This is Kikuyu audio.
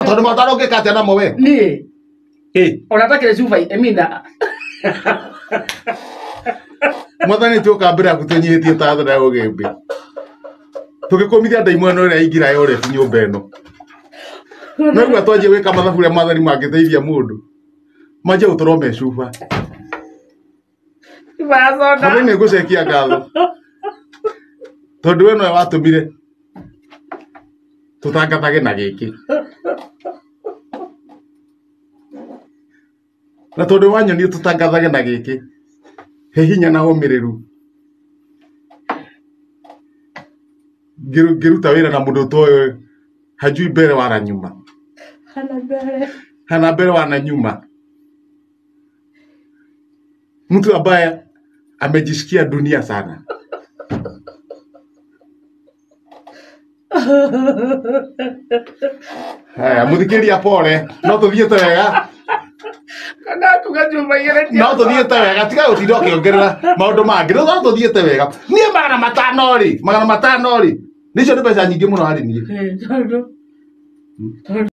Tondũ mataro ũngĩka atĩa namo we? Niĩ Ĩ, ona takĩrĩ cuba, I mean, Mwathani, tuoka mbere yaku twĩnyihĩtie ta thara ya ũgĩmbĩ, tũgĩkũmithia ndaimono ĩrĩa ĩingĩra ya ũrebu nyũmba ĩno. Noigua twanjie gwĩka mathabu ũrĩa Mwathani mangĩteithia mũndũ, manjie gũtũrwo me cuba. Cuba ya soda. Mwathani, nĩ ngũcekia ngatho tondũ we nowe watũmire tũtangathage na gĩkĩ, na tondũ wanyonire tũtangathage na gĩkĩ, he hinya na ũmĩrĩru ngĩruta wĩra na mũndũ ũtoĩ hajui mbere wala nyuma. Hana mbere. Hana mbere wana nyuma, mtu ambaye amejisikia dunia sana. Haya, mũthikĩria, pole, no tũthiĩte wega. Kana kuga cuba igĩrĩ cia No tũthiĩte wega, tiga gũtinda ũkĩongerera maũndũ mangĩ, no tũthiĩte wega. Niĩ 500 rĩ, 500 rĩ, nĩcio nĩ mbeca nyingĩ mũno harĩ niĩ. Ĩ, tondũ